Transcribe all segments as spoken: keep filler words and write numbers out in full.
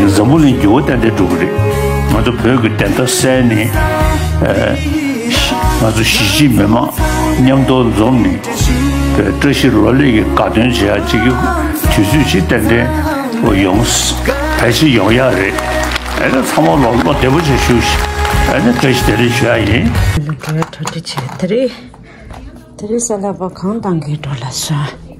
འཛམ་བུ་གླིང་འགྱུར་བ་ཏན་ཏན་འགྲོ་གི་རེད། ང་ཚོ་བོད་ཀྱི་བདེན་མཐའ་གསལ་ནས། ཨ། ང་ཚོ་གཞིས་བྱེས་མི་མང་མཉམ་དུ་འཛོམས་ནས། བཀྲ་ཤིས་ལོ་ལེགས་ཀྱི་དགའ་སྟོན་བྱེད་ཡག་ཅིག་གི་དུས་ཚོད་ཅིག་ཏན་ཏན་ཡོང་། ཕལ་ཆེར་ཡོང་ཡག་རེད། ཨ་ནི་ཚང་མ་ལོ་ལོ་བདེ་པོ་བྱས་བཞུགས་ཤིག་ཨ་ནི་བཀྲ་ཤིས་བདེ་ལེགས་ཞུ་ཡག་ཡིན། ལ་འགྲོ་ཡག་གྲ་སྒྲིག་བྱས། དེ་རིང་དེ་རིང་གཟའ་ལྷག་པ་གངས་ཏང་གི་འགྲོ་ལ་སོང་།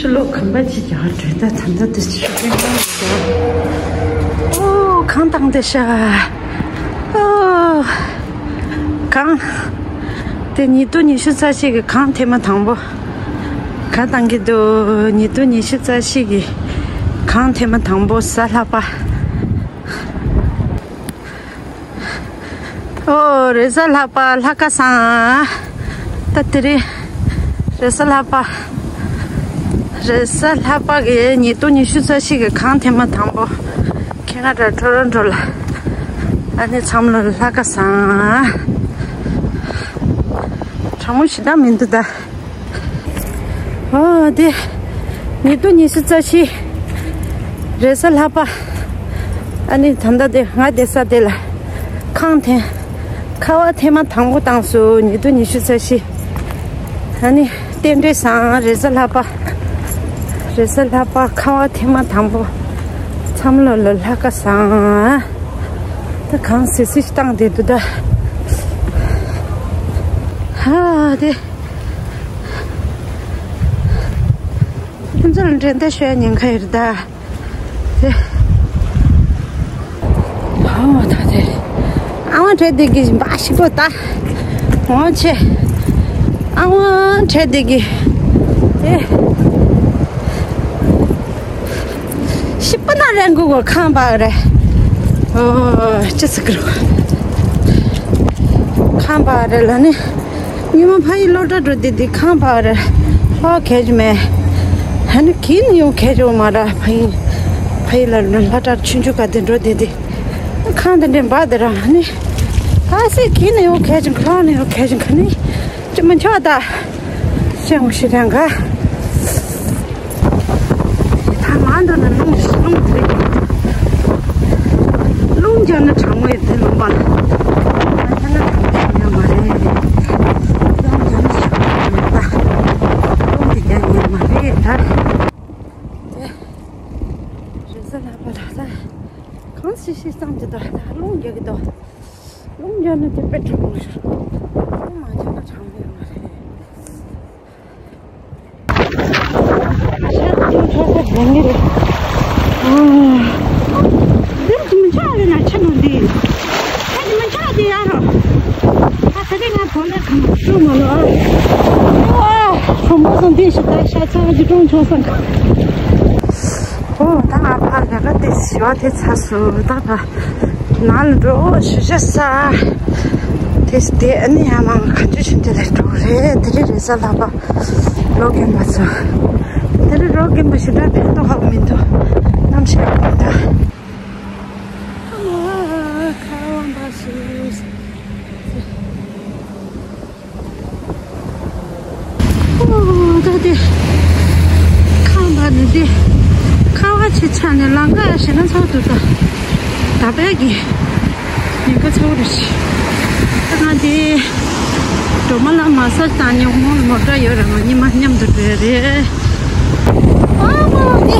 ཕྱི་ལོགས་གོམ་པ་གཅིག་རྒྱག་གྲོས་ད་ད་ད་དུ་ཤུགས་ཀྱིས་བཏང་ཤག་ཨོ་གངས་བཏང་བསྡད་ཤག་ཨོ་གངས། དེ་ཉིས་སྟོང་ཉི་ཤུ་རྩ་གཅིག་གི་གངས་ཐེངས་མ་དང་པོ། གངས་བཏང་གི་འདུག་ཉིས་སྟོང་ཉི་ཤུ་རྩ་གཅིག་གི་གངས་ཐེངས་མ་དང་པོ་གཟའ་ལྷག་པ། ཨོ་རེས་གཟའ་ལྷག་པ་ལྷ་ཁང་བཟང་། ད་དེ་རིང་རེས་གཟའ་ལྷག་པ། རེས་གཟའ་ལྷག་པ་གི་ཉིས་སྟོང་ཉི་ཤུ་རྩ་གཅིག་གི་གངས་ཐེངས་མ་དང་པོ། ཁྱེད་རང་འདྲ་ཁྲོ་རོ་འགྲོ་ལ། ཨ་ནི་མཚམས་ལ་ལྷ་ཁང་བཟང་། གྲང་མོ་ཞེ་དྲག་མི་འདུག་ད། ཨོ་དེ། ཉིས་སྟོང་ཉི་ཤུ་རྩ་བཞི། རེས་གཟའ་ལྷག་པ། ཨ་ནི་ད་ལྟ་དེ་ང་བསྡད་ས་དེ་ལ། གངས་ཐེངས། ཁ་བ་ཐེངས་མ་དང་པོ་བཏང་སོང་ཉིས་སྟོང་ཉི་ཤུ་རྩ་བཞི། ཨ་ནི་རྟེན་འབྲེལ་བཟང་རེས་གཟའ་ལྷག་པ། རེས་གཟའ་ལྷག་པ་ཁ་བ་ཐེངས་མ་དང་པོ། མཚམས་ལོ་ལ་ལྷ་ཁང་བཟང་། ད་གངས་སིལ་སིལ་བཏང་བསྡད་འདུག་ད། ཧ་དེ། ཁྱོད་ཚོ་ལ་འགྲན་ཟླ་ཤོད་ཉེན་ཁ་ཡོད་ད། དེ། ཨ་མ་ད་དེ། ཨ་མ་བྲེལ་བསྡད་ཀྱི་འབའ་ཞིག་པོ་ད། འོ་ཆེ། ཨ་མ་བྲེལ་བསྡད་ཀྱི། དེ། ཤི་པ་ན་རན་གུ་གོ་ཁང་པ་རེད། ཨོ་ཅི་ཟེར་གི་རེད། ཁང་པ་རེད་ལ་ནི། ཉི་མ་ཕ་ཡི་སློབ་གྲྭ་འགྲོ་དེ་དེ་ཁང་པ་རེད། ཧོ་ཁེ་ཅི་མེ། ཧ་ནི་ཁྱི་ནི་ཡོང་ཁེ་ཅི་མ་ར་ཕ་ཡི། ཕ་ཡི་ལ་སློབ་གྲྭ་ཆུང་ཆུང་ག་དེ་འགྲོ་དེ་དེ། ཁང་དེ་འདྲེན་པ་དེ་ར་ཧ་ནི། ཨ་སེ་ཁྱི་ནི་ཡོང་ཁེ་ཅི་ཁང་ནི་ཡོང་ཁེ་ཅི་ཁ་ནི། ཅི་མ་ཆོག་ད། ཤང་ཤི་རང་ག་ད་ང་འདི་ནས་རླུང་རླུང་དེ། རྒྱག་ན་གྲང་མོ་ཡོད་དེ་ལུང་པ་ལ། ང་ཐ་ན་གྲང་མོ་ཡོད་མ་རེད། རླུང་རྒྱག་ན་གྲང་མོ་ཡོད་ད། རླུང་དེ་རྒྱག་ཡོད་མ་རེད་ད། དེ། རེས་གཟའ་ལྷག་པ་ལ་ད། གང་ཤེས་ཤེས་ཙམ་གྱི་ད་ད་རླུང་རྒྱག་གི་འདུག་རླུང་རྒྱག་ན་དེ་དཔེ་གྲང་མོ་ཞིག་རླུང་མ་རྒྱག་ན་གྲང་མོ་ཡོད་མ་རེད། ཤར་ཁྱིམ་ཚོ་ས་རྒྱང་གི་རེད། འདིར་མི་ཆགས་རེད་ན་ཆ་ནོ་འདི། ཨ་ནི་མི་ཆགས་དེ་ཡར་རོ། ཨ་ད་དེ་ང་བོད་ལ་གང་བྱུང་མ་ལོ་ཨ། ཨ་གྲོང་པ་སོང་དེ་ཞིག་ད་ཤ་ཚ་གི་གྲོང་ཆོག་སང་། ཨོ་ད་ང་ཕར་ལས་ཀ་དེ་ཞི་བ་དེ་ཚ་སོ་ད་ཕར། ནང་ལ་འགྲོ་ཞུ་ཤ་ས། དེ་དེ་ཨ་ནི་ཡང་མང་ག་འཇུ་ཤིན་ཏེ་ལས་འགྲོ་རེད། དེ་རིང་རེས་གཟའ་ལྷག་པ་ལོ་རྒན་པ་ཚོ། དེ་རིང་ལོ་རྒན་པ་ཞེ་དྲག་ཕན་ཐོགས་ཧ་གོ་མི་འདུག་གནམ་གཤིས་ཡག་པོ་མི་འདུག་ཁ་བ་འབའ་ཞིག་ཨོ་ད་དེ། ཁང་པ་འདི་དེ། ཁ་བ་ཆེ་ཆ་ནས་ལང་ཀ་ཞེ་ན་ཚོགས་འདུག་ད། ད་པའི་གི། ཉེན་ཁ་ཚ་བོ་རེད། ད་ང་དེ། སྒྲོལ་མ་ལ་མ་སར་དང་ཉོག་མོ་མོ་འདྲ་ཡོད་ར་ང་གཉིས་མ་མཉམ་དུ་འགྲོ་ཡ་རེད། ཨ་མ་དེ།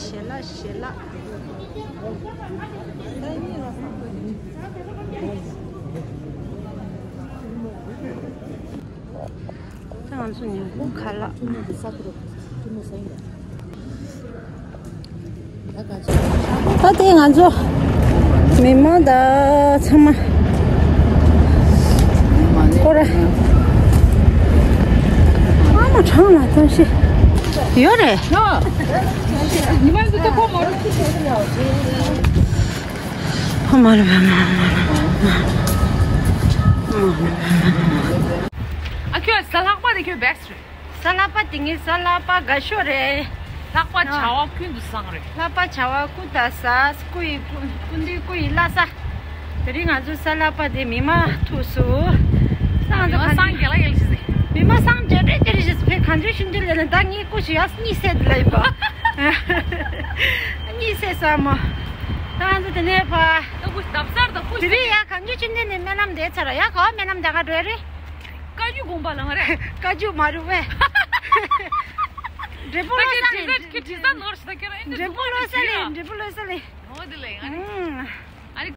ཞལ་ལག་ཞལ་ལག་ད་ང་ཚོ་ཉིན་གུང་ཁ་ལག་ད་དེ་ང་ཚོ་མི་མང་ད་ཚང་མ་ཁོ་ར་ཨ་མ་གྲང་ལ་ཐོན་ཤི་ཡོད་རེད། ཉི་མ་འདི་ཚོ་ཁོ་མོ་རུ། ཕ་མ་རེད། ཕ་མ་རེད། ཨ་ཁྱོད་གཟའ་ལྷག་པ་དེ་ཁྱོད་བེ་སི་རེད། གཟའ་ལྷག་པ་དེ་ངའི་གཟའ་ལྷག་པ་དགའ་ཤོས་རེད། ལྷག་པ་བྱ་བ་ཀུན་ཏུ་བཟང་རེད། ལྷག་པ་བྱ་བ་ཀུན་ཏུ་བཟང་། སྐུ་ཡི་སྐུ་སྐུ་མདུན་སྐུ་ཡི་བླ་གཟའ། དེ་རིང་ང་ཚོའི་གཟའ་ལྷག་པ་དེ་མི་མང་ཐུག་སོང་། ས་ང་ཚོ་མི་མང་གང་སངས་རྒྱས་ལ་ཡལ་ཞིག་ཟེར། མི་མང་སངས་རྒྱས་རེད་དེ་རེད་ཞིག་ཕེ་གང་ཚོད་ཤིན་ཏུ་ལས་ལ་ད་ངའི་སྐུ་ཞིག་ཡ་གཉིད་སད་ལ་ཡིན་པ། གཉིད་སད་ས་མོ། ད་ང་ཚོ་དེ་ནས་ཕ། ད་ཁུ་བརྡབ་གསར་དང་ཁུ་དེ་རིང་ཡ་གང་ཚོད་ཤིན་ཏུ་ནས་སྨོན་ལམ་འདེབས་ཚར་ཡ་གོ་སྨོན་ལམ་འདེབས་ག་འགྲོ་ཡ་རེད། བཀའ་བརྒྱུད་དགོངས་པ་ལ་ང་རེ། བཀའ་བརྒྱུད་མ་རུ་བས། འབྲས་བུ་བློ་གསལ་ལས། ཁྱེད་དྲི་ཟ་ནོར་ཞིག་ད་ཁྱེད་རང་ཨེ་འབྲས་བུ་བློ་གསལ་ལས། འབྲས་བུ་བློ་གསལ་ལས། འོ་དེ་ལས་ང་རེ། ཨ་རེ།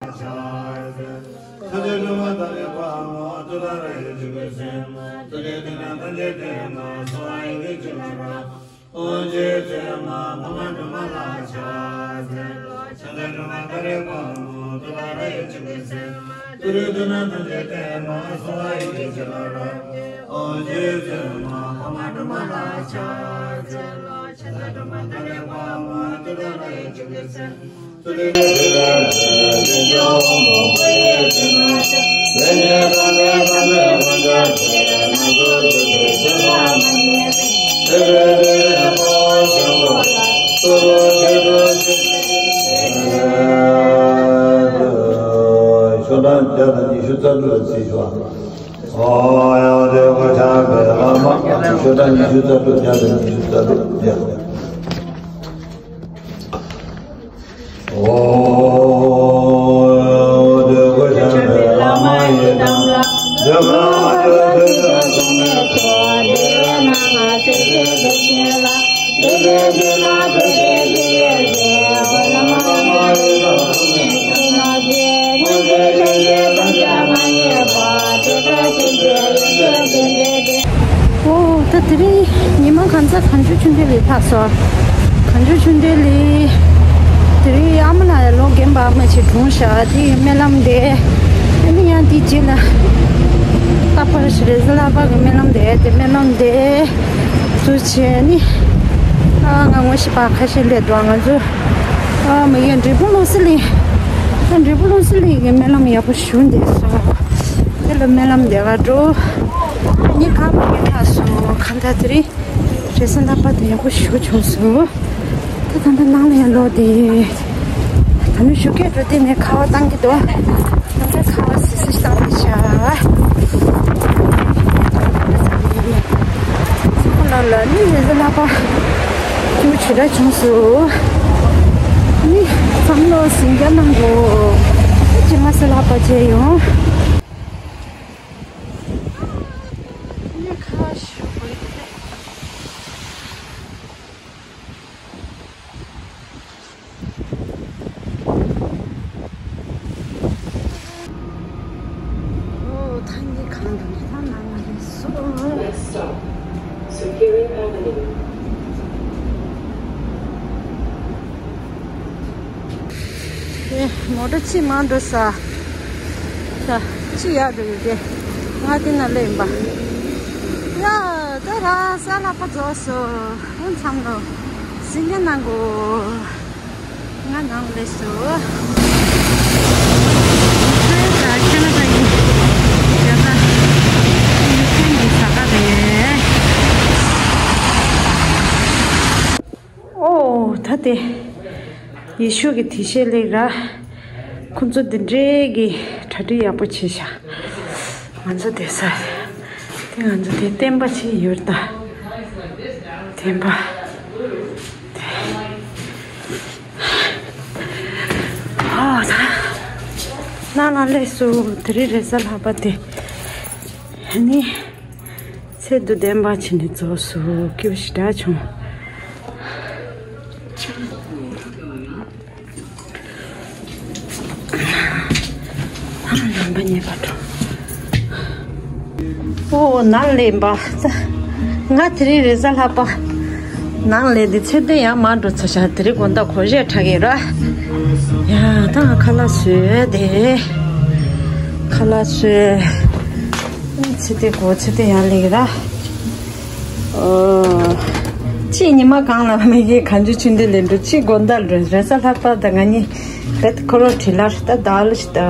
ཤོག་གྲངས་བརྒྱ་དང་ཉི་ཤུ་རྩ་དྲུག་ལ་བརྩིས་ཤོག་ཨོ་ཡང་དེ་གོ་ཆ་བེ་ལ་མ། ཤོག་གྲངས་ཉི་ཤུ་རྩ་དྲུག་བརྒྱ་དང་ཉི་ཤུ་རྩ་དྲུག་བརྒྱ། ཨོ། ད་དེ་རིང་ཉི་མ་གང་ཚ་གངས་ལྗོངས་ཆོས་སྡེ་ལ་ལྷག་སོང་། གངས་ལྗོངས་ཆོས་སྡེ་ལ་དེ་རིང་ཨ་མ་ལགས་ལོ་རྒན་པ་ཨ་མ་ཅིག་གྲོངས་ཤག་དེ་ཡི་སྨོན་ལམ་དེ། ཨ་ནི་ཡང་དེའི་རྗེས་ལ་རྟག་པར་རེ་ཟུང་ལྷག་པ་གི་སྨོན་ལམ་དེ། དེ་སྨོན་ལམ་དེ་ཚུར་བྱས་ནི། ཨ་ང་ངོ་ཤེས་པ་ཁ་ཤས་སླེབས་འདུག་ང་ཚོ། ཨ་མ་ཡ་འབྲས་སྤུངས་ལུང་གསེབ་ལ། ཨ་འབྲས་སྤུངས་ལུང་གསེབ་ལ་གི་སྨོན་ལམ་ཡག་པོ་ཞུ་འདི་སོང་། དེ་ལ་སྨོན་ལམ་འདེབས་ག་འགྲོ། ཨ་ནི་གང་མ་ཡིན་ཐག་སོང་གང་ལྟར་དེ་རིང་རེ་ཟུང་ལྷག་པ་དེ་ཡག་པོ་ཞུ་བྱུང་སོང་། ད་ད་ད་ནང་ལ་ཡང་ལོག་དེ། ད་ནི་ཞོགས་ཀས་འགྲོ་དུས་ནས་ཁ་བ་བཏང་གི་འདུག་ད་ལྟ་ཁ་བ་སིལ་སིལ་བཏང་གི་ཤག་ཁོ་ན་ལ་ནི་རེ་ཟུང་ལྷག་པ་ཁྱུ་ཆེ་དྲགས་བྱུང་སོང་། ནི་བསམ་བློ་ཟིང་རྒྱ་གནང་དགོས། ཅི་མ་སེ་ལྷག་པ་བྱས་ཡོང་། ནི་ཁ་ཤོ་གོ་ཡི་ཏེ། ཨོ། ཐང་གི་གང་དུ་ནི་ཐང་ནང་ལ་རེད་སོ། Next stop, Superior Avenue. ཨེ། མོ་ཊ་ཅིག་མར་འགྲོ་ས། ད་ཅི་ཡག་འགྲོ་ཡོད་དེ། ང་དེ་ན་སླེབས་ཡིན་པ། ཡ། ད་ར་ས་ལ་པ་རྫོགས་སོ། ཨོ་མཚམས་ལོ། ཟིང་ག་གནང་གོ། ང་ནང་སླེབས་སོ། ཁྱེད་ལ་ད་ཡིན། ཡ་ད། ཡུལ་ཕྲན་གྱི་ས་ཁ་རེད། ཨོ། ད་དེ་ཡེ་ཤུ་གི་དེ་ཤེས་ལེགས་ར། ཁོ་ཚོ་འདི་འདྲའི་གི་གྲ་སྒྲིག་ཡག་པོ་བྱས་ཤག་ང་ཚོ་བསྡད་ས་དེ། ང་ཚོ་དེ་བསྟན་པ་ཅིག་ཡོད་ད། བསྟན་པ་དེ། ཨོ། ད་ནང་ལ་སླེབས་སོང་། དེ་རིང་རེས་གཟའ་ལྷག་པ་དེ། ཨ་ནི། ཚེ་འདི་བདེན་པ་བྱས་ནས་རྫོགས་སོ། སྐྱིད་པོ་ཞེ་དྲག་བྱུང་། ཨ། ལམ་པ་ཉེས་པ་འགྲོ། ཨོ། ནང་སླེབས་པ། ང་དེ་རིང་རེས་གཟའ་ལྷག་པ། ནང་སླེབས་ཏེ་ཚེ་བདེ་ཡང་མར་འགྲོ་ཚར་ཤག་དེ་རིང་དགོང་དག་སྒོར་གཞས་འཁྲབ་ཀྱི་ར། ཡ། ད་ང་ཁ་ལག་བཟོས་ཏེ། ཁ་ལག་བཟོས། ཚེ་བདེ་གོ། ཚེ་བདེ་ཡར་སླེབས་ཀྱི་ར། ཨོ། གཅིག་ཉི་མ་གང་ལ་མི་གི་གངས་ལྗོངས་ཆུ་འདི་ལས་འགྲོ། གཅིག་དགོང་དག་འགྲོ། རེས་གཟའ་ལྷག་པ་དང་ང་གཉིས་བེད་ཁོ་རོ་བྲིས་ལར་ད་ད་ལ་ཞིག་ད།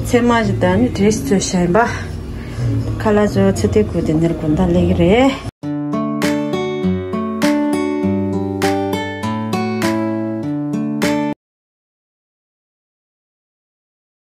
ཚེར་མ་ཞིག་ད་ནི་བྲིས་བཟོས་བཞག་ཡིན་པ། ཁ་ལག་བཟོས། ཚེ་བདེ་གོ་དེ་ནས་དགོང་དག་སླེབས་ཀྱི་རེད།